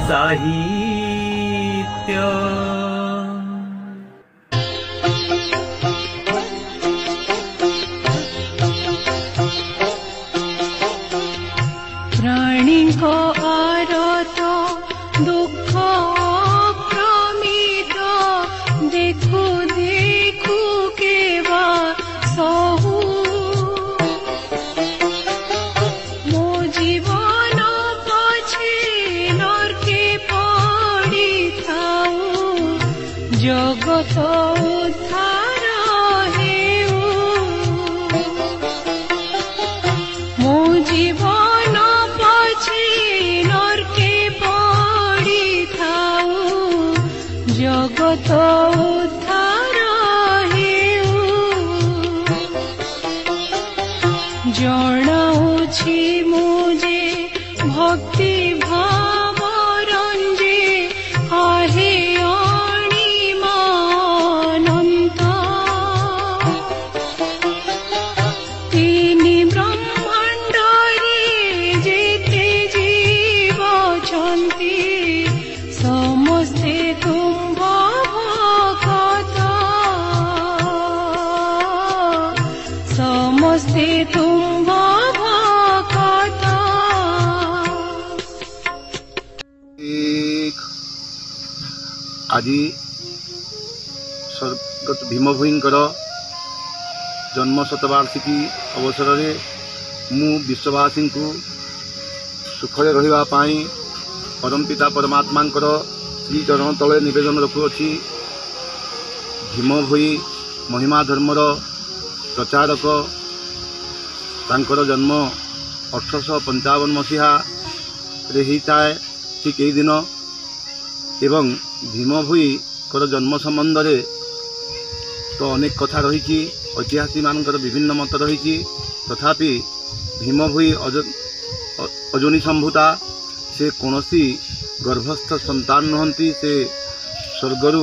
ସାହିତ୍ୟ। ପ୍ରାଣୀଙ୍କ ଆରତ ଦୁଃଖ ପ୍ରମିତ ଦେଖୁ ଦେଖୁ କେବା ସହୁ, ମୋ ଜୀବନ ପଛେ ନର୍କେ ପଡ଼ିଥାଉ, ଜଗତ ଉଦ୍ଧାର ହେଉ। ମୋ ଜୀବନ ପଛେ ନର୍କେ ପଡ଼ିଥାଉ, ଜଗତ ଉଦ୍ଧାର ହେଉ। ଜଣାଉଛି ମୁଁ ଯେ ଭକ୍ତି ଭାବ ରଞ୍ଜେ, ଆହେ ଅଣିମାନନ୍ତ। ତିନି ବ୍ରହ୍ମାଣ୍ଡରେ ଯେତେ ଜୀବ ଅଛନ୍ତି, ସମସ୍ତେ ତୁମ୍ଭ ଭକତ, ସମସ୍ତେ ତୁମ୍ଭ ଭକତ। ଆଜି ସ୍ୱର୍ଗତ ଭୀମ ଭୋଇଙ୍କର ଜନ୍ମ ଶତବାର୍ଷିକୀ ଅବସରରେ ମୁଁ ବିଶ୍ୱବାସୀଙ୍କୁ ସୁଖରେ ରହିବା ପାଇଁ ପରମପିତା ପରମାତ୍ମାଙ୍କର ଶ୍ରୀଚରଣ ତଳେ ନିବେଦନ ରଖୁଅଛି। ଭୀମ ଭୋଇ ମହିମା ଧର୍ମର ପ୍ରଚାରକ। ତାଙ୍କର ଜନ୍ମ 1855 ମସିହାରେ ହେଇଥାଏ ଠିକ୍ ଏଇ ଦିନ। ଏବଂ ଭୀମ ଭୋଇଙ୍କର ଜନ୍ମ ସମ୍ବନ୍ଧରେ ତ ଅନେକ କଥା ରହିଛି, ଐତିହାସିକମାନଙ୍କର ବିଭିନ୍ନ ମତ ରହିଛି। ତଥାପି ଭୀମ ଭୋଇ ଅଯୋନି ସମ୍ଭୂତା, ସେ କୌଣସି ଗର୍ଭସ୍ଥ ସନ୍ତାନ ନୁହନ୍ତି। ସେ ସ୍ୱର୍ଗରୁ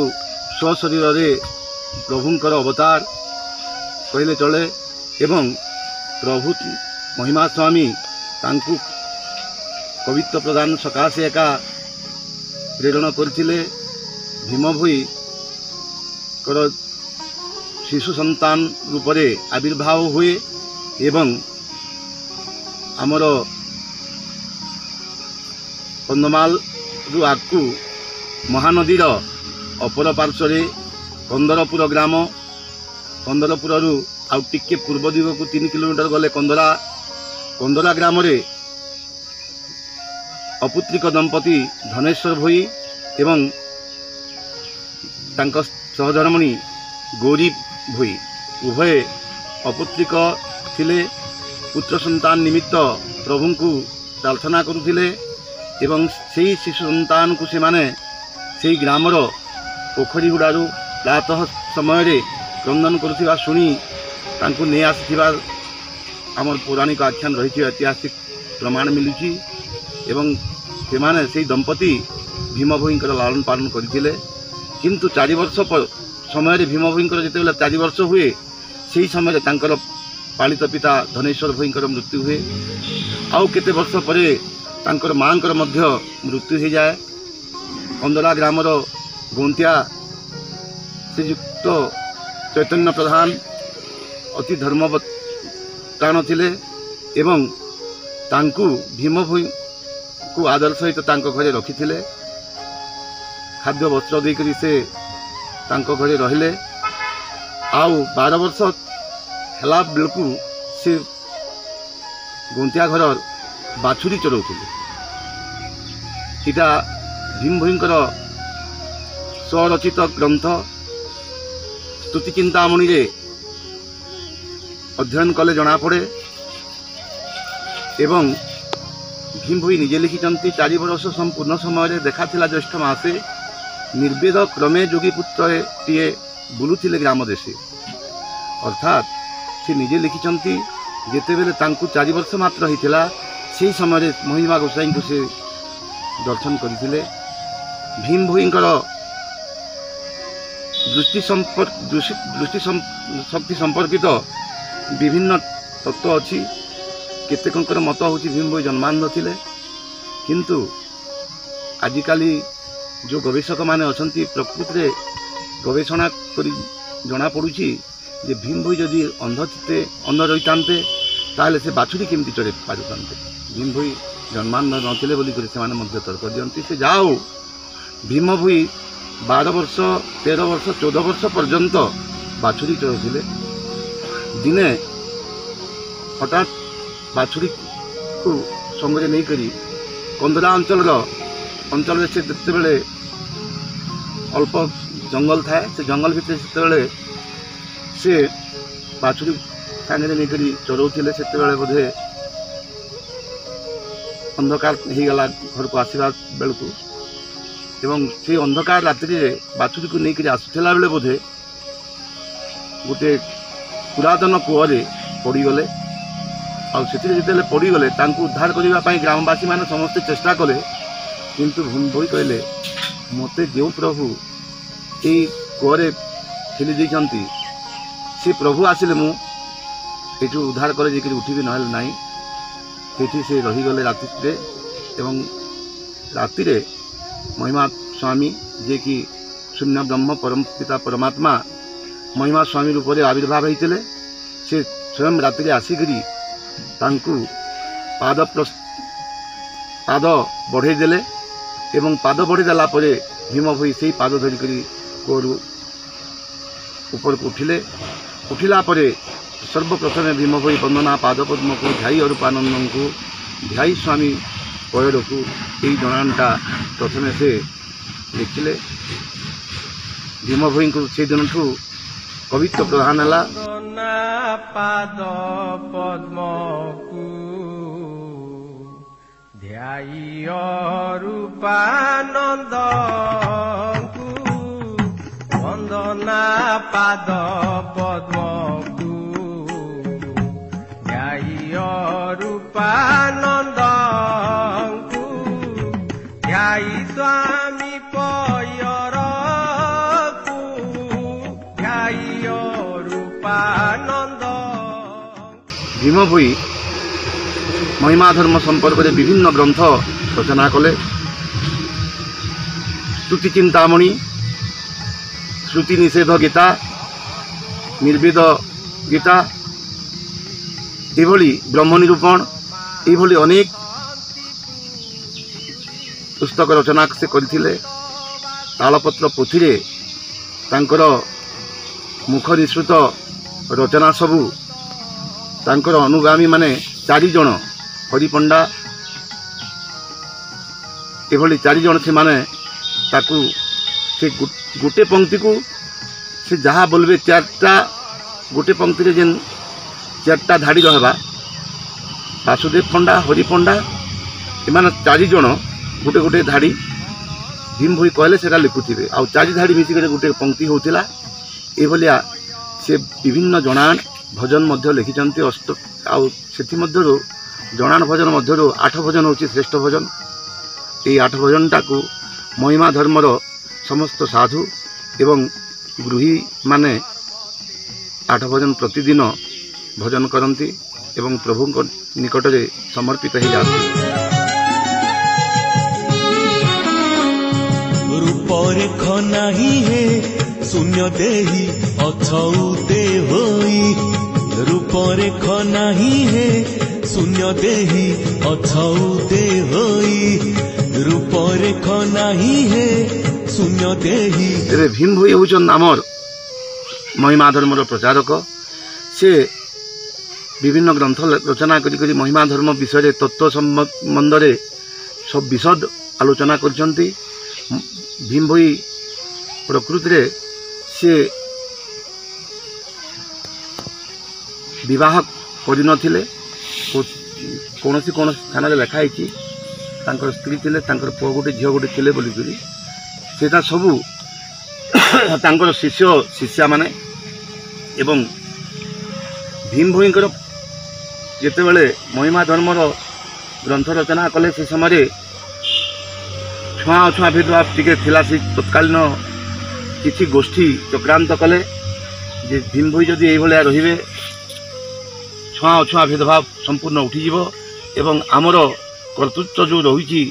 ସ୍ୱଶରୀରରେ ପ୍ରଭୁଙ୍କର ଅବତାର କହିଲେ ଚଳେ। ଏବଂ ପ୍ରଭୁ ମହିମା ସ୍ୱାମୀ ତାଙ୍କୁ କବିତ୍ୱ ପ୍ରଦାନ ସକାଶେ ଏକା ପ୍ରେରଣ କରିଥିଲେ। ଭୀମ ଭୋଇଙ୍କର ଶିଶୁ ସନ୍ତାନ ରୂପରେ ଆବିର୍ଭାବ ହୁଏ ଏବଂ ଆମର କନ୍ଧମାଳରୁ ଆଗକୁ ମହାନଦୀର ଅପର ପାର୍ଶ୍ୱରେ କନ୍ଦରପୁର ଗ୍ରାମ, କନ୍ଦରପୁରରୁ ଆଉ ଟିକେ ପୂର୍ବ ଦିଗକୁ 3 କିଲୋମିଟର ଗଲେ କନ୍ଦରା, କନ୍ଦରା ଗ୍ରାମରେ ଅପୁତ୍ରିକ ଦମ୍ପତି ଧନେଶ୍ୱର ଭୋଇ ଏବଂ ତାଙ୍କ ସହଧର୍ମିଣୀ ଗୌରୀ ଭୋଇ ଉଭୟେ ଅପୁତ୍ରିକ ଥିଲେ। ପୁତ୍ର ସନ୍ତାନ ନିମିତ୍ତ ପ୍ରଭୁଙ୍କୁ ପ୍ରାର୍ଥନା କରୁଥିଲେ ଏବଂ ସେଇ ଶିଶୁ ସନ୍ତାନକୁ ସେମାନେ ସେଇ ଗ୍ରାମର ପୋଖରୀ ହୁଡ଼ାରୁ ପ୍ରାତଃ ସମୟରେ କ୍ରନ୍ଦନ କରୁଥିବା ଶୁଣି ତାଙ୍କୁ ନେଇ ଆସିଥିବା ଆମର ପୌରାଣିକ ଆଖ୍ୟାନ ରହିଛି, ଐତିହାସିକ ପ୍ରମାଣ ମିଳୁଛି। ଏବଂ ସେମାନେ ସେଇ ଦମ୍ପତି ଭୀମ ଭୋଇଙ୍କର ଲାଳନ ପାଳନ କରିଥିଲେ। କିନ୍ତୁ 4 ବର୍ଷ ସମୟରେ ଭୀମ ଭୋଇଙ୍କର ଯେତେବେଳେ 4 ବର୍ଷ ହୁଏ, ସେହି ସମୟରେ ତାଙ୍କର ପାଳିତ ପିତା ଧନେଶ୍ୱର ଭୋଇଙ୍କର ମୃତ୍ୟୁ ହୁଏ। ଆଉ କେତେ ବର୍ଷ ପରେ ତାଙ୍କର ମାଆଙ୍କର ମଧ୍ୟ ମୃତ୍ୟୁ ହୋଇଯାଏ। କନ୍ଦରା ଗ୍ରାମର ଗୌନ୍ତିଆ ଶ୍ରୀଯୁକ୍ତ ଚୈତନ୍ୟ ପ୍ରଧାନ ଅତି ଧର୍ମପ୍ରାଣ ଥିଲେ ଏବଂ ତାଙ୍କୁ ଭୀମ ଭୋଇଙ୍କୁ ଆଦର ସହିତ ତାଙ୍କ ଘରେ ରଖିଥିଲେ। ଖାଦ୍ୟ ବସ୍ତ୍ର ଦେଇକରି ସେ ତାଙ୍କ ଘରେ ରହିଲେ। ଆଉ 12 ବର୍ଷ ହେଲା ବେଳକୁ ସେ ଗୌନ୍ତିଆ ଘର ବାଛୁରୀ ଚରାଉଥିଲେ। ଏଇଟା ଭୀମ ଭୋଇଙ୍କର ସ୍ୱରଚିତ ଗ୍ରନ୍ଥ ସ୍ତୁତି ଚିନ୍ତାମଣିରେ ଅଧ୍ୟୟନ କଲେ ଜଣାପଡ଼େ। ଏବଂ ଭୀମ ଭୋଇ ନିଜେ ଲେଖିଛନ୍ତି, 4 ବର୍ଷ ସମ୍ପୂର୍ଣ୍ଣ ସମୟରେ ଦେଖାଥିଲା ଜ୍ୟେଷ୍ଠ ମାସେ, ନିର୍ବେଦ କ୍ରମେ ଯୋଗୀ ପୁତ୍ରଟିଏ ବୁଲୁଥିଲେ ଗ୍ରାମ ଦେଶେ। ଅର୍ଥାତ୍ ସେ ନିଜେ ଲେଖିଛନ୍ତି, ଯେତେବେଳେ ତାଙ୍କୁ 4 ବର୍ଷ ମାତ୍ର ହେଇଥିଲା ସେହି ସମୟରେ ମହିମା ଗୋସାଇଙ୍କୁ ସେ ଦର୍ଶନ କରିଥିଲେ। ଭୀମ ଭୋଇଙ୍କର ଦୃଷ୍ଟି ସମ୍ପର୍କ ଦୃଷ୍ଟି ଶକ୍ତି ସମ୍ପର୍କିତ ବିଭିନ୍ନ ତତ୍ତ୍ୱ ଅଛି। କେତେକଙ୍କର ମତ ହେଉଛି ଭୀମ ଭୋଇ ଜନ୍ମାନ୍ଧ ଥିଲେ, କିନ୍ତୁ ଆଜିକାଲି ଯେଉଁ ଗବେଷକମାନେ ଅଛନ୍ତି, ପ୍ରକୃତିରେ ଗବେଷଣା କରି ଜଣାପଡ଼ୁଛି ଯେ ଭୀମ ଭୋଇ ଯଦି ଅନ୍ଧ ଥିତେ, ଅନ୍ଧ ରହିଥାନ୍ତେ, ତାହେଲେ ସେ ବାଛୁରୀ କେମିତି ଚଢ଼େଇ ପାରିଥାନ୍ତେ? ଭୀମ ଭୋଇ ଜନ୍ମାନ୍ଧ ନଥିଲେ ବୋଲିକରି ସେମାନେ ମଧ୍ୟ ତର୍କ ଦିଅନ୍ତି। ସେ ଯାହା ହଉ, ଭୀମ ଭୋଇ 12 ବର୍ଷ, 13 ବର୍ଷ, 14 ବର୍ଷ ପର୍ଯ୍ୟନ୍ତ ବାଛୁରୀ ଚଢ଼ଉଥିଲେ। ଦିନେ ହଠାତ୍ ବାଛୁରୀକୁ ସଙ୍ଗରେ ନେଇକରି କନ୍ଦରା ଅଞ୍ଚଳରେ ସେ ଯେତେବେଳେ ଅଳ୍ପ ଜଙ୍ଗଲ ଥାଏ, ସେ ଜଙ୍ଗଲ ଭିତରେ ସେତେବେଳେ ସେ ବାଛୁରୀ ସାଙ୍ଗରେ ନେଇକରି ଚରଉଥିଲେ। ସେତେବେଳେ ବୋଧେ ଅନ୍ଧକାର ହେଇଗଲା ଘରକୁ ଆସିବା ବେଳକୁ, ଏବଂ ସେଇ ଅନ୍ଧକାର ରାତ୍ରିରେ ବାଛୁରୀକୁ ନେଇକରି ଆସୁଥିଲା ବେଳେ ବୋଧେ ଗୋଟେ ପୁରାତନ କୂଅରେ ପଡ଼ିଗଲେ। ଆଉ ସେଥିରେ ଯେତେବେଳେ ପଡ଼ିଗଲେ, ତାଙ୍କୁ ଉଦ୍ଧାର କରିବା ପାଇଁ ଗ୍ରାମବାସୀମାନେ ସମସ୍ତେ ଚେଷ୍ଟା କଲେ, କିନ୍ତୁ ଭୀମ ଭୋଇ କହିଲେ, ମୋତେ ଯେଉଁ ପ୍ରଭୁ ଏଇ କୂଅରେ ଠେଲି ଦେଇଛନ୍ତି, ସେ ପ୍ରଭୁ ଆସିଲେ ମୁଁ ଏଠୁ ଉଦ୍ଧାର କରି ଯାଇକରି ଉଠିବି, ନହେଲେ ନାହିଁ। ସେଇଠି ସେ ରହିଗଲେ ରାତିରେ, ଏବଂ ରାତିରେ ମହିମା ସ୍ୱାମୀ, ଯିଏକି ଶୂନ୍ୟ ବ୍ରହ୍ମ ପରମ ପିତା ପରମାତ୍ମା ମହିମା ସ୍ୱାମୀ ରୂପରେ ଆବିର୍ଭାବ ହେଇଥିଲେ, ସେ ସ୍ୱୟଂ ରାତିରେ ଆସିକରି ତାଙ୍କୁ ପାଦ ବଢ଼େଇ ଦେଲେ, ଏବଂ ପାଦ ବଢ଼େଇ ଦେଲା ପରେ ଭୀମ ଭୋଇ ସେଇ ପାଦ ଧରିକରି କୂଅରୁ ଉପରକୁ ଉଠିଲେ। ଉଠିଲା ପରେ ସର୍ବପ୍ରଥମେ ଭୀମ ଭୋଇ ବନ୍ଦନା ପାଦ ପଦ୍ମକୁ ଧ୍ୟାଇ ଅରୂପାନନ୍ଦଙ୍କୁ ଧ୍ୟାଇ ସ୍ୱାମୀ ପୟରକୁ, ଏଇ ଜଣାଣଟା ପ୍ରଥମେ ସେ ଲେଖିଲେ। ଭୀମ ଭୋଇଙ୍କୁ ସେଦିନଠୁ କବିତ୍ୱ ପ୍ରଦାନ ହେଲା। ପାଦ ପଦ୍ମକୁ ଧ୍ୟାଇ ଅରୂପାନନ୍ଦଙ୍କୁ, ବନ୍ଦନା ପାଦ ପଦ୍ମକୁ ଧ୍ୟାଇ ଅରୂପାନନ୍ଦଙ୍କୁ, ଧ୍ୟାଇ ସ୍ୱାମୀ ପୟରକୁ, ଧ୍ୟାଇ ଅରୂପାନନ୍ଦ। ଭୀମ ଭୋଇ ମହିମା ଧର୍ମ ସମ୍ପର୍କରେ ବିଭିନ୍ନ ଗ୍ରନ୍ଥ ରଚନା କଲେ। ସ୍ତୁତି ଚିନ୍ତାମଣି, ଶ୍ରୁତି ନିଷେଧ ଗୀତା, ନିର୍ବେଦ ଗୀତା, ଏଭଳି ବ୍ରହ୍ମ ନିରୂପଣ, ଏଇଭଳି ଅନେକ ପୁସ୍ତକ ରଚନା ସେ କରିଥିଲେ। ତାଳପତ୍ର ପୋଥିରେ ତାଙ୍କର ମୁଖ ନିଃସୃତ ରଚନା ସବୁ ତାଙ୍କର ଅନୁଗାମୀମାନେ ଚାରିଜଣ, ହରିପଣ୍ଡା ଏଭଳି ଚାରିଜଣ, ସେମାନେ ତାକୁ ସେ ଗୋଟେ ପଙ୍କ୍ତିକୁ ସେ ଯାହା ବୋଲବେ, ଚାରିଟା ଗୋଟେ ପଙ୍କ୍ତିରେ ଯେନ୍ ଚାରିଟା ଧାଡ଼ି ରହେବା, ବାସୁଦେବ ପଣ୍ଡା, ହରି ପଣ୍ଡା, ଏମାନେ ଚାରିଜଣ ଗୋଟେ ଗୋଟେ ଧାଡ଼ି ଭୀମ ଭୋଇ କହିଲେ ସେଟା ଲେଖୁଥିବେ, ଆଉ ଚାରି ଧାଡ଼ି ମିଶିକରି ଗୋଟେ ପଙ୍କ୍ତି ହେଉଥିଲା। ଏଇଭଳିଆ ସେ ବିଭିନ୍ନ ଜଣାଣ ଭଜନ ମଧ୍ୟ ଲେଖିଛନ୍ତି। ଅଷ୍ଟ ଆଉ ସେଥିମଧ୍ୟରୁ ଜଣାଣ ଭଜନ ମଧ୍ୟରୁ 8 ଭଜନ ହେଉଛି ଶ୍ରେଷ୍ଠ ଭଜନ। ଏଇ 8 ଭଜନଟାକୁ ମହିମା ଧର୍ମର ସମସ୍ତ ସାଧୁ ଏବଂ ଗୃହୀମାନେ 8 ଭଜନ ପ୍ରତିଦିନ ଭଜନ କରନ୍ତି ଏବଂ ପ୍ରଭୁଙ୍କ ନିକଟରେ ସମର୍ପିତ ହେଇଯାଆନ୍ତି। ରୂପରେଖ ନାହିଁ ହେ ଶୂନ୍ୟ ଦେହି ଅଛଉତେ ହୋଇ, ରୂପରେଖ ନାହିଁ ହେ ଶୂନ୍ୟ ଦେହି ଅଛଉତେ ହୋଇ, ରୂପରେଖ ନାହିଁ ହେ ଶୂନ୍ୟ ଦେହି। ତେବେ ଭୀମ ଭୋଇ ହେଉଛନ୍ତି ଆମର ମହିମା ଧର୍ମର ପ୍ରଚାରକ। ସେ ବିଭିନ୍ନ ଗ୍ରନ୍ଥ ରଚନା କରି କରି ମହିମା ଧର୍ମ ବିଷୟରେ ତତ୍ତ୍ୱ ସମ୍ବନ୍ଧରେ ସବୁ ବିଶଦ ଆଲୋଚନା କରିଛନ୍ତି। ଭୀମ ଭୋଇ ପ୍ରକୃତିରେ ସେ ବିବାହ କରିନଥିଲେ। କୌଣସି କୌଣସି ସ୍ଥାନରେ ଲେଖା ହେଇଛି ତାଙ୍କର ସ୍ତ୍ରୀ ଥିଲେ, ତାଙ୍କର ପୁଅ ଗୋଟେ ଝିଅ ଗୋଟେ ଥିଲେ ବୋଲିକରି। ସେଇଟା ସବୁ ତାଙ୍କର ଶିଷ୍ୟ ଶିଷ୍ୟାମାନେ ଏବଂ ଭୀମ ଭୋଇଙ୍କର ଯେତେବେଳେ ମହିମା ଧର୍ମର ଗ୍ରନ୍ଥ ରଚନା କଲେ, ସେ ସମୟରେ ଛୁଆଁ ଅଛୁଆଁ ଭେଦଭାବ ଟିକେ ଥିଲା। ସେ ତତ୍କାଳୀନ କିଛି ଗୋଷ୍ଠୀ ଚକ୍ରାନ୍ତ କଲେ ଯେ ଭୀମ ଭୋଇ ଯଦି ଏଇଭଳିଆ ରହିବେ, ଛୁଆଁ ଅଛୁଆଁ ଭେଦଭାବ ସମ୍ପୂର୍ଣ୍ଣ ଉଠିଯିବ ଏବଂ ଆମର କର୍ତ୍ତୃତ୍ୱ ଯେଉଁ ରହିଛି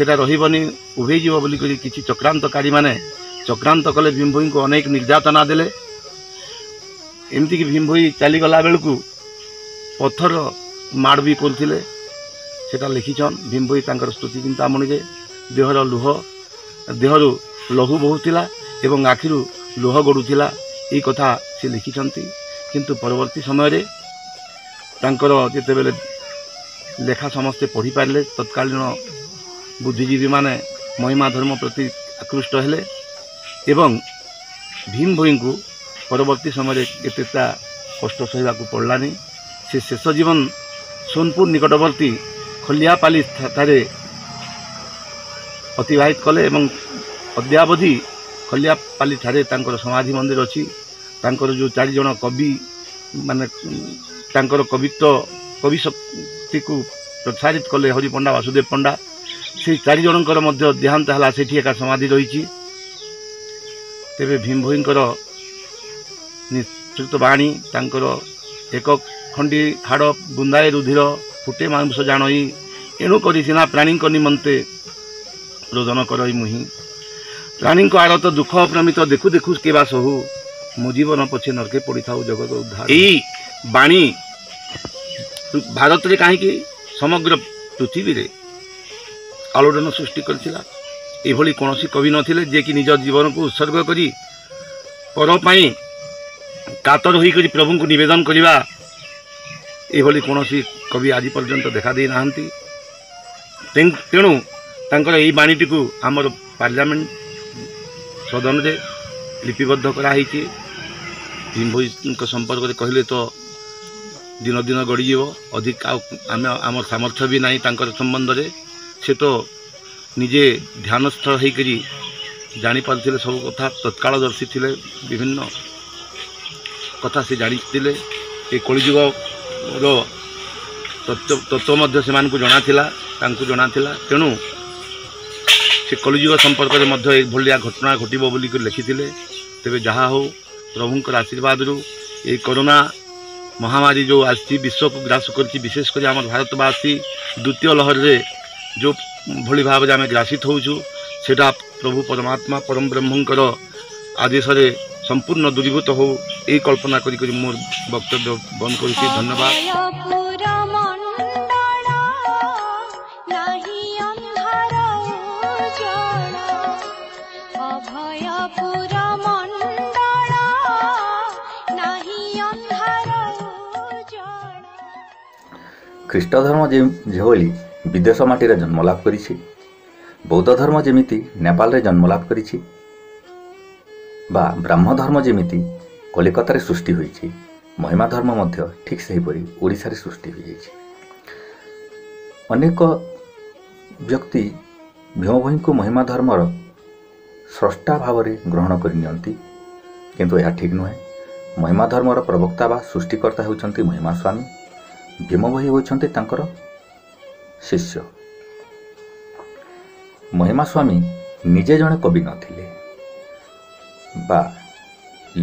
ସେଟା ରହିବନି, ଉଭେଇଯିବ ବୋଲିକରି କିଛି ଚକ୍ରାନ୍ତକାରୀମାନେ ଚକ୍ରାନ୍ତ କଲେ। ଭୀମ ଭୋଇଙ୍କୁ ଅନେକ ନିର୍ଯାତନା ଦେଲେ। ଏମିତିକି ଭୀମ ଭୋଇ ଚାଲିଗଲା ବେଳକୁ ପଥର ମାଡ଼ ବି କରୁଥିଲେ। ସେଟା ଲେଖିଛନ୍ ଭୀମ ଭୋଇ ତାଙ୍କର ସ୍ତୁତି ଚିନ୍ତାମଣିରେ। ଦେହର ଲୁହ ଦେହରୁ ଲହୁ ବହୁଥିଲା ଏବଂ ଆଖିରୁ ଲୁହ ଗଡ଼ୁଥିଲା, ଏଇ କଥା ସେ ଲେଖିଛନ୍ତି। କିନ୍ତୁ ପରବର୍ତ୍ତୀ ସମୟରେ ତାଙ୍କର ଯେତେବେଳେ ଲେଖା ସମସ୍ତେ ପଢ଼ିପାରିଲେ, ତତ୍କାଳୀନ ବୁଦ୍ଧିଜୀବୀମାନେ ମହିମା ଧର୍ମ ପ୍ରତି ଆକୃଷ୍ଟ ହେଲେ ଏବଂ ଭୀମ ଭୋଇଙ୍କୁ ପରବର୍ତ୍ତୀ ସମୟରେ ଏତେଟା କଷ୍ଟ ସହିବାକୁ ପଡ଼ିଲାନି। ସେ ଶେଷ ଜୀବନ ସୋନପୁର ନିକଟବର୍ତ୍ତୀ ଖଲିଆପାଲି ଠାରେ ଅତିବାହିତ କଲେ ଏବଂ ଅଦ୍ୟାବଧି ଖଲିଆପାଲି ଠାରେ ତାଙ୍କର ସମାଧି ମନ୍ଦିର ଅଛି। ତାଙ୍କର ଯେଉଁ ଚାରିଜଣ କବି ମାନେ ତାଙ୍କର କବିତ୍ୱ କବି ଶକ୍ତିକୁ ପ୍ରସାରିତ କଲେ, ହରି ପଣ୍ଡା, ବାସୁଦେବ ପଣ୍ଡା, ସେଇ ଚାରିଜଣଙ୍କର ମଧ୍ୟ ଦେହାନ୍ତ ହେଲା, ସେଠି ଏକା ସମାଧି ରହିଛି। ତେବେ ଭୀମ ଭୋଇଙ୍କର ନିଃସୃତ ବାଣୀ, ତାଙ୍କର ଏକ ଖଣ୍ଡି ହାଡ଼ ବୁନ୍ଦାଏ ରୁଧିର ଫୁଟେ ମାଂସ ଜାଣଇ, ଏଣୁ କରି ସିନା ପ୍ରାଣୀଙ୍କ ନିମନ୍ତେ ରୋଦନ କରଇ ମୁହିଁ। ପ୍ରାଣୀଙ୍କ ଆଡ଼ତ ଦୁଃଖ ଅପ୍ରମିତ ଦେଖୁ ଦେଖୁ କେବା ସହୁ, ମୋ ଜୀବନ ପଛେ ନର୍କେ ପଡ଼ିଥାଉ ଜଗତ ଉଦ୍ଧାର। ଏଇ ବାଣୀ ଭାରତରେ କାହିଁକି ସମଗ୍ର ପୃଥିବୀରେ ଆଲୋଡ଼ନ ସୃଷ୍ଟି କରିଥିଲା। ଏଭଳି କୌଣସି କବି ନଥିଲେ ଯିଏକି ନିଜ ଜୀବନକୁ ଉତ୍ସର୍ଗ କରି ପର ପାଇଁ କାତର ହୋଇକରି ପ୍ରଭୁଙ୍କୁ ନିବେଦନ କରିବା, ଏଭଳି କୌଣସି କବି ଆଜି ପର୍ଯ୍ୟନ୍ତ ଦେଖା ଦେଇନାହାନ୍ତି। ତେଣୁ ତାଙ୍କର ଏଇ ବାଣୀଟିକୁ ଆମର ପାର୍ଲାମେଣ୍ଟ ସଦନରେ ଲିପିବଦ୍ଧ କରାହେଇଛି। ଭୀମ ଭୋଇଙ୍କ ସମ୍ପର୍କରେ କହିଲେ ତ ଦିନ ଦିନ ଗଡ଼ିଯିବ, ଅଧିକ ଆଉ ଆମେ ଆମର ସାମର୍ଥ୍ୟ ବି ନାହିଁ ତାଙ୍କର ସମ୍ବନ୍ଧରେ। ସେ ତ ନିଜେ ଧ୍ୟାନସ୍ଥ ହେଇକରି ଜାଣିପାରୁଥିଲେ ସବୁ କଥା, ତତ୍କାଳଦର୍ଶୀ ଥିଲେ, ବିଭିନ୍ନ କଥା ସେ ଜାଣିଥିଲେ। ଏ କଳିଯୁଗର ତତ୍ତ୍ୱ ମଧ୍ୟ ସେମାନଙ୍କୁ ଜଣାଥିଲା, ତାଙ୍କୁ ଜଣାଥିଲା। ତେଣୁ ସେ କଳିଯୁଗ ସମ୍ପର୍କରେ ମଧ୍ୟ ଏଭଳିଆ ଘଟଣା ଘଟିବ ବୋଲିକରି ଲେଖିଥିଲେ। ତେବେ ଯାହା ହେଉ, ପ୍ରଭୁଙ୍କର ଆଶୀର୍ବାଦରୁ ଏଇ କରୋନା ମହାମାରୀ ଯେଉଁ ଆସିଛି ବିଶ୍ୱକୁ ଗ୍ରାସ କରିଛି, ବିଶେଷ କରି ଆମର ଭାରତବାସୀ ଦ୍ୱିତୀୟ ଲହରରେ ଯେଉଁ ଭଳି ଭାବରେ ଆମେ ଗ୍ରାସିତ ହେଉଛୁ, ସେଇଟା ପ୍ରଭୁ ପରମାତ୍ମା ପରମ ବ୍ରହ୍ମଙ୍କର ଆଦେଶରେ ସମ୍ପୂର୍ଣ୍ଣ ଦୂରୀଭୂତ ହେଉ, ଏଇ କଳ୍ପନା କରି କରି ମୋର ବକ୍ତବ୍ୟ ବନ୍ଦ କରୁଛି। ଧନ୍ୟବାଦ। ଅଭୟପୁର ମଣ୍ଡଳ ନାହିଁ ଅନ୍ଧାର ଉଜ୍ଜଳ, ଅଭୟପୁର ମଣ୍ଡଳ ନାହିଁ ଅନ୍ଧାର ଉଜ୍ଜଳ। ଖ୍ରୀଷ୍ଟ ଧର୍ମ ଯେଭଳି ବିଦେଶ ମାଟିରେ ଜନ୍ମଲାଭ କରିଛି, ବୌଦ୍ଧ ଧର୍ମ ଯେମିତି ନେପାଳରେ ଜନ୍ମଲାଭ କରିଛି ବା ବ୍ରାହ୍ମ ଧର୍ମ ଯେମିତି କଲିକତାରେ ସୃଷ୍ଟି ହୋଇଛି, ମହିମା ଧର୍ମ ମଧ୍ୟ ଠିକ୍ ସେହିପରି ଓଡ଼ିଶାରେ ସୃଷ୍ଟି ହୋଇଯାଇଛି। ଅନେକ ବ୍ୟକ୍ତି ଭୀମଭୋଇଙ୍କୁ ମହିମା ଧର୍ମର ସ୍ରଷ୍ଟା ଭାବରେ ଗ୍ରହଣ କରିନିଅନ୍ତି, କିନ୍ତୁ ଏହା ଠିକ୍ ନୁହେଁ। ମହିମା ଧର୍ମର ପ୍ରବକ୍ତା ବା ସୃଷ୍ଟିକର୍ତ୍ତା ହେଉଛନ୍ତି ମହିମା ସ୍ୱାମୀ, ଭୀମଭୋଇ ହେଉଛନ୍ତି ତାଙ୍କର ଶିଷ୍ୟ। ମହିମା ସ୍ୱାମୀ ନିଜେ ଜଣେ କବି ନଥିଲେ ବା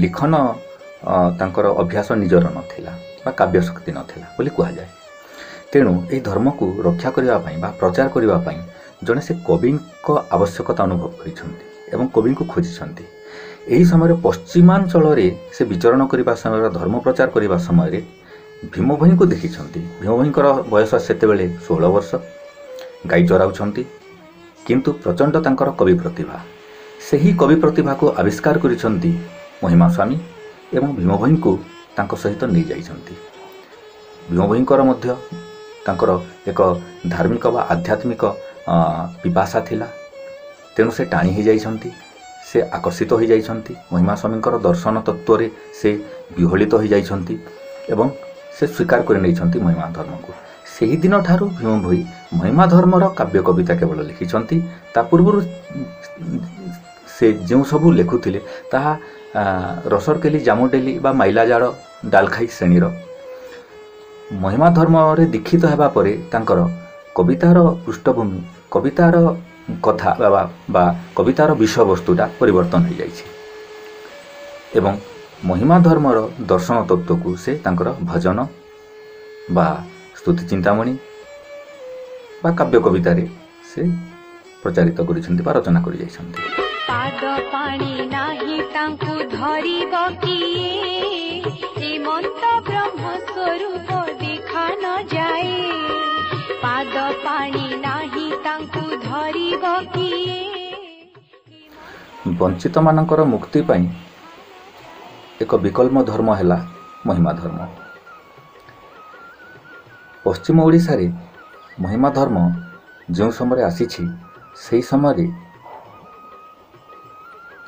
ଲିଖନ ତାଙ୍କର ଅଭ୍ୟାସ ନିଜର ନଥିଲା ବା କାବ୍ୟ ଶକ୍ତି ନଥିଲା ବୋଲି କୁହାଯାଏ। ତେଣୁ ଏହି ଧର୍ମକୁ ରକ୍ଷା କରିବା ପାଇଁ ବା ପ୍ରଚାର କରିବା ପାଇଁ ଜଣେ ସେ କବିଙ୍କ ଆବଶ୍ୟକତା ଅନୁଭବ କରିଛନ୍ତି ଏବଂ କବିଙ୍କୁ ଖୋଜିଛନ୍ତି। ଏହି ସମୟରେ ପଶ୍ଚିମାଞ୍ଚଳରେ ସେ ବିଚରଣ କରିବା ସମୟରେ, ଧର୍ମ ପ୍ରଚାର କରିବା ସମୟରେ ଭୀମଭୋଇଙ୍କୁ ଦେଖିଛନ୍ତି। ଭୀମଭୋଇଙ୍କର ବୟସ ସେତେବେଳେ 16 ବର୍ଷ, ଗାଈ ଚରାଉଛନ୍ତି, କିନ୍ତୁ ପ୍ରଚଣ୍ଡ ତାଙ୍କର କବି ପ୍ରତିଭା। ସେହି କବି ପ୍ରତିଭାକୁ ଆବିଷ୍କାର କରିଛନ୍ତି ମହିମା ସ୍ୱାମୀ ଏବଂ ଭୀମଭୋଇଙ୍କୁ ତାଙ୍କ ସହିତ ନେଇଯାଇଛନ୍ତି। ଭୀମଭୋଇଙ୍କର ମଧ୍ୟ ତାଙ୍କର ଏକ ଧାର୍ମିକ ବା ଆଧ୍ୟାତ୍ମିକ ପିପାସା ଥିଲା, ତେଣୁ ସେ ଟାଣି ହୋଇଯାଇଛନ୍ତି, ସେ ଆକର୍ଷିତ ହୋଇଯାଇଛନ୍ତି। ମହିମା ସ୍ୱାମୀଙ୍କର ଦର୍ଶନ ତତ୍ତ୍ୱରେ ସେ ବିହଳିତ ହୋଇଯାଇଛନ୍ତି ଏବଂ ସେ ସ୍ୱୀକାର କରି ନେଇଛନ୍ତି ମହିମା ଧର୍ମକୁ। ସେହିଦିନଠାରୁ ଭୀମଭୋଇ ମହିମା ଧର୍ମର କାବ୍ୟ କବିତା କେବଳ ଲେଖିଛନ୍ତି। ତା ପୂର୍ବରୁ ସେ ଯେଉଁ ସବୁ ଲେଖୁଥିଲେ ତାହା ରସରକେଲି, ଜାମୁଡେଲି ବା ମାଇଲା ଜାଳ, ଡାଲଖାଇ ଶ୍ରେଣୀର। ମହିମା ଧର୍ମରେ ଦୀକ୍ଷିତ ହେବା ପରେ ତାଙ୍କର କବିତାର ପୃଷ୍ଠଭୂମି, କବିତାର କଥା ବା କବିତାର ବିଷୟବସ୍ତୁଟା ପରିବର୍ତ୍ତନ ହୋଇଯାଇଛି ଏବଂ ମହିମା ଧର୍ମର ଦର୍ଶନ ତତ୍ତ୍ୱକୁ ସେ ତାଙ୍କର ଭଜନ ବା ସ୍ତୁତି ଚିନ୍ତାମଣି ବା କାବ୍ୟ କବିତାରେ ସେ ପ୍ରଚାରିତ କରିଛନ୍ତି ବା ରଚନା କରିଯାଇଛନ୍ତି। ପାଦ ପାଣି ନାହିଁ ତାଙ୍କୁ ଧରିବ କିଏ, ଏମନ୍ତ ବ୍ରହ୍ମ ସ୍ୱରୂପ ଦେଖା ନ ଯାଏ। ପାଦ ପାଣି ନାହିଁ ତାଙ୍କୁ ଧରିବ କିଏ। ବଞ୍ଚିତମାନଙ୍କର ମୁକ୍ତି ପାଇଁ ଏକ ବିକଳ୍ପ ଧର୍ମ ହେଲା ମହିମା ଧର୍ମ। ପଶ୍ଚିମ ଓଡ଼ିଶାରେ ମହିମା ଧର୍ମ ଯେଉଁ ସମୟରେ ଆସିଛି, ସେହି ସମୟରେ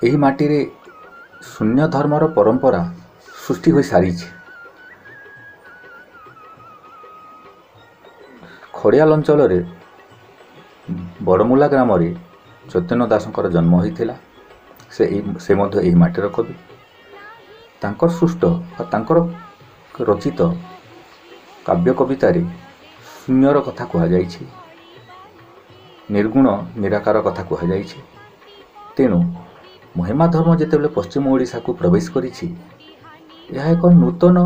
ଏହି ମାଟିରେ ଶୂନ୍ୟ ଧର୍ମର ପରମ୍ପରା ସୃଷ୍ଟି ହୋଇସାରିଛି। ଖଡ଼ିଆଲ ଅଞ୍ଚଳରେ ବଡ଼ମୁଲା ଗ୍ରାମରେ ଚୈତନ୍ୟ ଦାସଙ୍କର ଜନ୍ମ ହୋଇଥିଲା। ସେ ମଧ୍ୟ ଏହି ମାଟିର କବି। ତାଙ୍କର ସୃଷ୍ଟ ବା ତାଙ୍କର ରଚିତ କାବ୍ୟ କବିତାରେ ଶୂନ୍ୟର କଥା କୁହାଯାଇଛି, ନିର୍ଗୁଣ ନିରାକାର କଥା କୁହାଯାଇଛି। ତେଣୁ ମହିମା ଧର୍ମ ଯେତେବେଳେ ପଶ୍ଚିମ ଓଡ଼ିଶାକୁ ପ୍ରବେଶ କରିଛି, ଏହା ଏକ ନୂତନ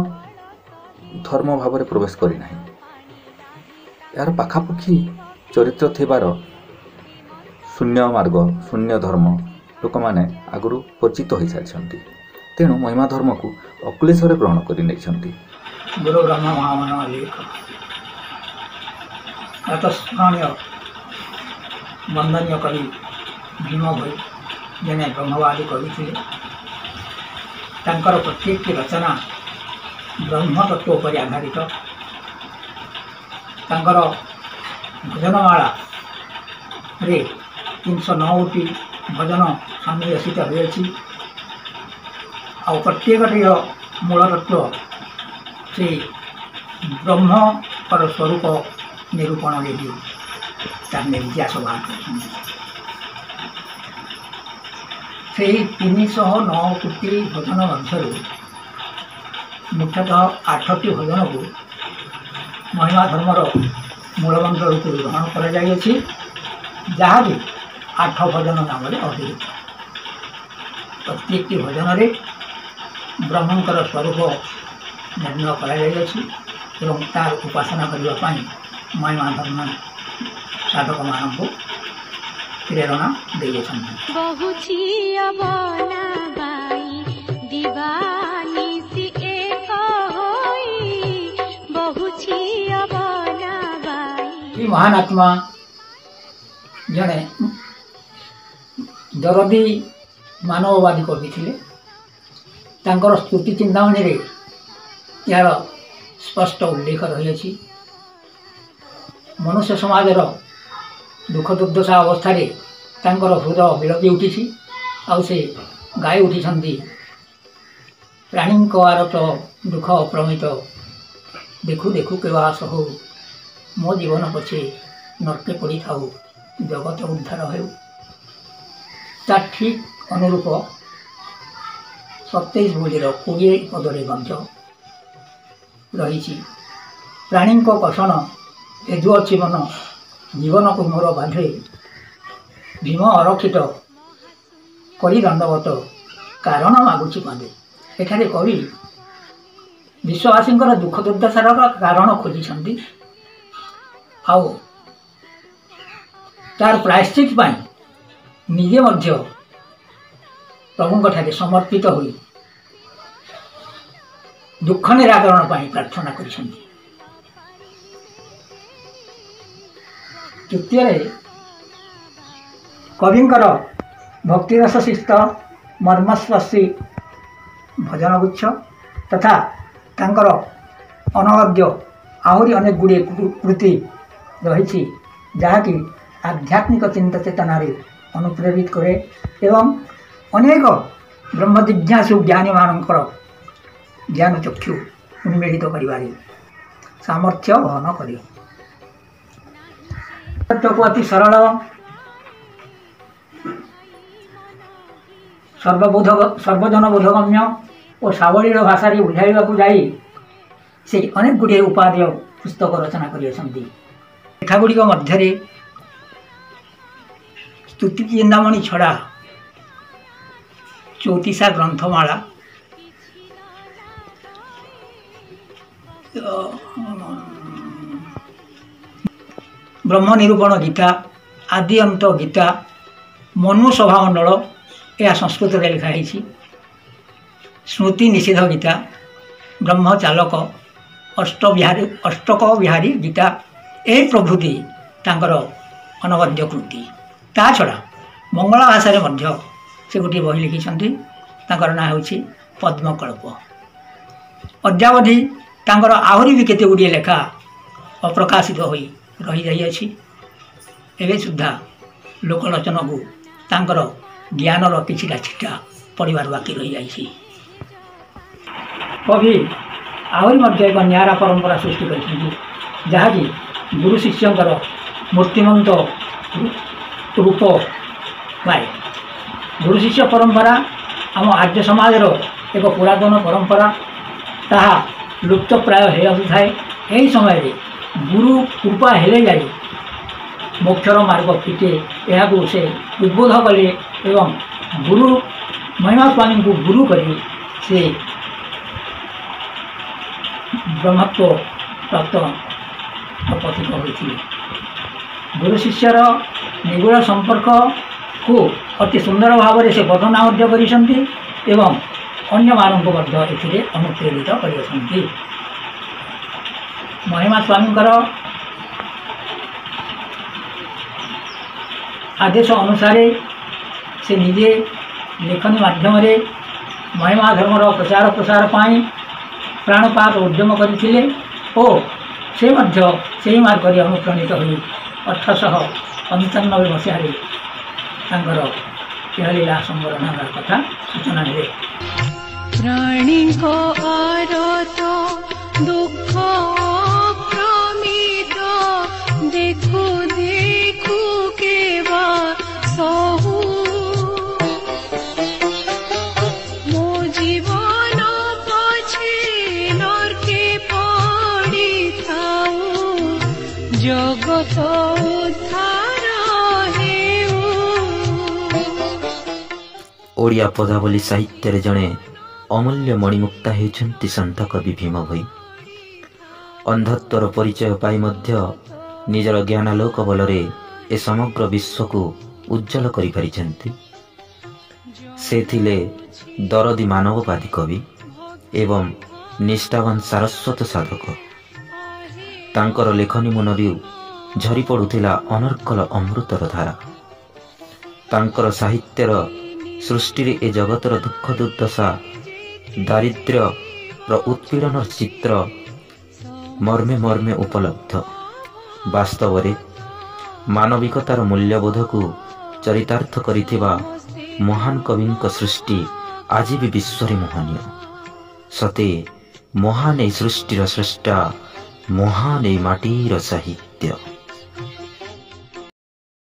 ଧର୍ମ ଭାବରେ ପ୍ରବେଶ କରିନାହିଁ। ଏହାର ପାଖାପାଖି ଚରିତ୍ର ଥିବାର ଶୂନ୍ୟ ମାର୍ଗ, ଶୂନ୍ୟ ଧର୍ମ ଲୋକମାନେ ଆଗରୁ ପରିଚିତ ହୋଇସାରିଛନ୍ତି। ତେଣୁ ମହିମା ଧର୍ମକୁ ଅକ୍ଲେଶରେ ଗ୍ରହଣ କରି ନେଇଛନ୍ତି। ଗୁରୁ ବ୍ରହ୍ମ ମହାମନ ଲେଖ ପ୍ରାତଃସ୍ମରଣୀୟ ବନ୍ଦନୀୟ କବି ଭୀମ ଭୋଇ ଜଣେ ବ୍ରହ୍ମବାଦୀ କବି ଥିଲେ। ତାଙ୍କର ପ୍ରତ୍ୟେକଟି ରଚନା ବ୍ରହ୍ମତତ୍ତ୍ୱ ଉପରେ ଆଧାରିତ। ତାଙ୍କର ଭଜନମାଳାରେ 309ଟି ଭଜନ ସନ୍ନିବେଶିତ ହୋଇଅଛି, ଆଉ ପ୍ରତ୍ୟେକଟିର ମୂଳ ତତ୍ତ୍ୱ ସେଇ ବ୍ରହ୍ମଙ୍କର ସ୍ୱରୂପ ନିରୂପଣରେ ବି ତାର ନିର୍ଯାସ ବାହାର କରିଛନ୍ତି। ସେହି 309 କୋଟି ଭଜନ ମଧ୍ୟରୁ ମୁଖ୍ୟତଃ 8ଟି ଭଜନକୁ ମହିମା ଧର୍ମର ମୂଳମନ୍ତ୍ର ରୂପେ ଗ୍ରହଣ କରାଯାଇଅଛି, ଯାହାକି 8 ଭଜନ ନାମରେ ଅଭିହିତ। ପ୍ରତ୍ୟେକଟି ଭଜନରେ ବ୍ରହ୍ମଙ୍କର ସ୍ୱରୂପ ନିର୍ଣ୍ଣୟ କରାଯାଇଅଛି ଏବଂ ତାର ଉପାସନା କରିବା ପାଇଁ ମହିମା ଧର୍ମ ସାଧକମାନଙ୍କୁ ପ୍ରେରଣା ଦେଇଅଛନ୍ତି। ବହୁଛି ଅବନା ବାଇ ଦିବାନିଶି ଏକ ହୋଇ, ବହୁଛି ଅବନା ବାଇ। ଏହି ମହାନ ଆତ୍ମା ଜଣେ ଦରଦୀ ମାନବବାଦୀ କବି ଥିଲେ। ତାଙ୍କର ସ୍ତୁତି ଚିନ୍ତାମଣିରେ ଏହାର ସ୍ପଷ୍ଟ ଉଲ୍ଲେଖ ରହିଅଛି। ମନୁଷ୍ୟ ସମାଜର ଦୁଃଖ ଦୁର୍ଦ୍ଦଶା ଅବସ୍ଥାରେ ତାଙ୍କର ହୃଦୟ ବିଳପି ଉଠିଛି, ଆଉ ସେ ଗାଇ ଉଠିଛନ୍ତି, ପ୍ରାଣୀଙ୍କ ଆରତ ଦୁଃଖ ଅପ୍ରମିତ, ଦେଖୁ ଦେଖୁ କେବାସ ହଉ, ମୋ ଜୀବନ ପଛେ ନର୍କେ ପଡ଼ିଥାଉ, ଜଗତ ଉଦ୍ଧାର ହେଉ। ତା ଠିକ୍ ଅନୁରୂପ 27 ବୋଲିର 20 ପଦରେ ମଧ୍ୟ ରହିଛି। ପ୍ରାଣୀଙ୍କ କଷଣ ଭେଦୁଅଛି ମନ, ଜୀବନକୁ ମୋର ବାନ୍ଧେ, ଭୀମ ଅରକ୍ଷିତ କରି ଦଣ୍ଡବତ, କାରଣ ମାଗୁଛି ପାଦେ। ଏଠାରେ କବି ବିଶ୍ୱବାସୀଙ୍କର ଦୁଃଖ ଦୁର୍ଦ୍ଦଶାର କାରଣ ଖୋଜିଛନ୍ତି, ଆଉ ତାର ପ୍ରାୟଶ୍ଚିତ ପାଇଁ ନିଜେ ମଧ୍ୟ ପ୍ରଭୁଙ୍କଠାରେ ସମର୍ପିତ ହୋଇ ଦୁଃଖ ନିରାକରଣ ପାଇଁ ପ୍ରାର୍ଥନା କରିଛନ୍ତି। ତୃତୀୟରେ କବିଙ୍କର ଭକ୍ତିରସ ସିକ୍ତ ମର୍ମସ୍ପର୍ଶୀ ଭଜନଗୁଚ୍ଛ ତଥା ତାଙ୍କର ଅନବଦ୍ୟ ଆହୁରି ଅନେକ ଗୁଡ଼ିଏ କୃତି ରହିଛି, ଯାହାକି ଆଧ୍ୟାତ୍ମିକ ଚିନ୍ତା ଚେତନାରେ ଅନୁପ୍ରେରିତ କରେ ଏବଂ ଅନେକ ବ୍ରହ୍ମଜିଜ୍ଞାସୁ ଜ୍ଞାନୀମାନଙ୍କର ଜ୍ଞାନଚକ୍ଷୁ ଉନ୍ମୀଳିତ କରିବାରେ ସାମର୍ଥ୍ୟ ବହନ କରେ। ତତ୍ତ୍ୱକୁ ଅତି ସରଳ ସର୍ବଜନ ବୋଧଗମ୍ୟ ଓ ସାବଲୀଳ ଭାଷାରେ ବୁଝାଇବାକୁ ଯାଇ ସେ ଅନେକ ଗୁଡ଼ିଏ ଉପାଦେୟ ପୁସ୍ତକ ରଚନା କରିଅଛନ୍ତି। ଲେଖାଗୁଡ଼ିକ ମଧ୍ୟରେ ସ୍ତୁତି ଚିନ୍ତାମଣି ଛଡ଼ା ଚଉତିଶା ଗ୍ରନ୍ଥମାଳା, ବ୍ରହ୍ମ ନିରୂପଣ ଗୀତା ଆଦି ଅନ୍ତ ଗୀତା, ମନୁ ସଭାମଣ୍ଡଳ, ଏହା ସଂସ୍କୃତରେ ଲେଖା ହେଇଛି, ସ୍ମୃତି ନିଷେଧ ଗୀତା, ବ୍ରହ୍ମଚାଲକ, ଅଷ୍ଟକ ବିହାରୀ ଗୀତା, ଏହି ପ୍ରଭୃତି ତାଙ୍କର ଅନବଦ୍ୟ କୃତି। ତା ଛଡ଼ା ବଙ୍ଗଳା ଭାଷାରେ ମଧ୍ୟ ସେ ଗୋଟିଏ ବହି ଲେଖିଛନ୍ତି, ତାଙ୍କର ନାଁ ହେଉଛି ପଦ୍ମକଳ୍ପ। ଅଦ୍ୟାବଧି ତାଙ୍କର ଆହୁରି ବି କେତେ ଗୁଡ଼ିଏ ଲେଖା ଅପ୍ରକାଶିତ ହୋଇ ରହିଯାଇଅଛି। ଏବେ ସୁଦ୍ଧା ଲୋକଲୋଚନକୁ ତାଙ୍କର ଜ୍ଞାନର କିଛିଟା ଛିଟା ପଡ଼ିବାର ବାକି ରହିଯାଇଛି। କବି ଆହୁରି ମଧ୍ୟ ଏକ ନିଆରା ପରମ୍ପରା ସୃଷ୍ଟି କରିଛନ୍ତି, ଯାହାକି ଗୁରୁ ଶିଷ୍ୟଙ୍କର ମୂର୍ତ୍ତିମନ୍ତ ରୂପ ପାଏ। ଗୁରୁ ଶିଷ୍ୟ ପରମ୍ପରା ଆମ ଆର୍ଯ୍ୟ ସମାଜର ଏକ ପୁରାତନ ପରମ୍ପରା, ତାହା ଲୁପ୍ତ ପ୍ରାୟ ହେଇ ଆସୁଥାଏ। ଏହି ସମୟରେ ଗୁରୁ କୃପା ହେଲେ ଯାଇ ମୋକ୍ଷର ମାର୍ଗ ଫିଟେ, ଏହାକୁ ସେ ଉଦ୍ବୋଧ କଲେ ଏବଂ ଗୁରୁ ମହିମା ସ୍ୱାମୀଙ୍କୁ ଗୁରୁ କରି ସେ ବ୍ରହ୍ମତ୍ୱ ପ୍ରାପ୍ତ ପଥିକ ହୋଇଥିଲେ। ଗୁରୁ ଶିଷ୍ୟର ନିଗୁଢ଼ ସମ୍ପର୍କକୁ ଅତି ସୁନ୍ଦର ଭାବରେ ସେ ବର୍ଣ୍ଣନା ମଧ୍ୟ କରିଛନ୍ତି ଏବଂ ଅନ୍ୟମାନଙ୍କୁ ମଧ୍ୟ ଏଥିରେ ଅନୁପ୍ରେରିତ କରିଅଛନ୍ତି। ମହିମା ସ୍ୱାମୀଙ୍କର ଆଦେଶ ଅନୁସାରେ ସେ ନିଜେ ଲେଖନୀ ମାଧ୍ୟମରେ ମହିମା ଧର୍ମର ପ୍ରଚାର ପ୍ରସାର ପାଇଁ ପ୍ରାଣପାତ ଉଦ୍ୟମ କରିଥିଲେ ଓ ସେ ମଧ୍ୟ ସେହି ମାର୍ଗରେ ଅନୁପ୍ରାଣିତ ହୋଇ 1895 ମସିହାରେ ତାଙ୍କର ଇହଲୀଳା ସମ୍ବରଣ ହେବା କଥା ସୂଚନା ମିଳେ। ପ୍ରାଣୀଙ୍କ ଆରତ ଦୁଃଖ ପ୍ରମିତ ଦେଖୁ ଦେଖୁ କେବା ସହୁ, ମୋ ଜୀବନ ପଛେ ନର୍କେ ପଡ଼ିଥାଉ, ଜଗତ ଉଦ୍ଧାର ହେଉ। ଓଡ଼ିଆ ପଦାବଳୀ ସାହିତ୍ୟରେ ଜଣେ ଅମୂଲ୍ୟ ମଣିମୁକ୍ତା ହେଉଛନ୍ତି ସନ୍ଥ କବି ଭୀମ ଭୋଇ। ଅନ୍ଧତ୍ୱର ପରିଚୟ ପାଇ ମଧ୍ୟ ନିଜର ଜ୍ଞାନାଲୋକ ବଳରେ ଏ ସମଗ୍ର ବିଶ୍ୱକୁ ଉଜ୍ଜଳ କରିପାରିଛନ୍ତି। ସେ ଥିଲେ ଦରଦୀ ମାନବବାଦୀ କବି ଏବଂ ନିଷ୍ଠାବାନ ସାରସ୍ୱତ ସାଧକ। ତାଙ୍କର ଲେଖନୀ ମୁନରୁ ଝରି ପଡୁଥିଲା ଅନର୍ଗଳ ଅମୃତର ଧାରା। ତାଙ୍କର ସାହିତ୍ୟର ସୃଷ୍ଟିରେ ଏ ଜଗତର ଦୁଃଖ ଦୁର୍ଦ୍ଦଶା, ଦାରିଦ୍ର୍ୟର ଉତ୍ପୀଡ଼ନର ଚିତ୍ର ମର୍ମେ ମର୍ମେ ଉପଲବ୍ଧ। ବାସ୍ତବରେ ମାନବିକତାର ମୂଲ୍ୟବୋଧକୁ ଚରିତାର୍ଥ କରିଥିବା ମହାନ କବିଙ୍କ ସୃଷ୍ଟି ଆଜି ବି ବିଶ୍ୱରେ ମୋହନୀୟ। ସତେ ମହାନ ଏଇ ସୃଷ୍ଟିର ସ୍ରଷ୍ଟା, ମହାନ ଏଇ ମାଟିର ସାହିତ୍ୟ।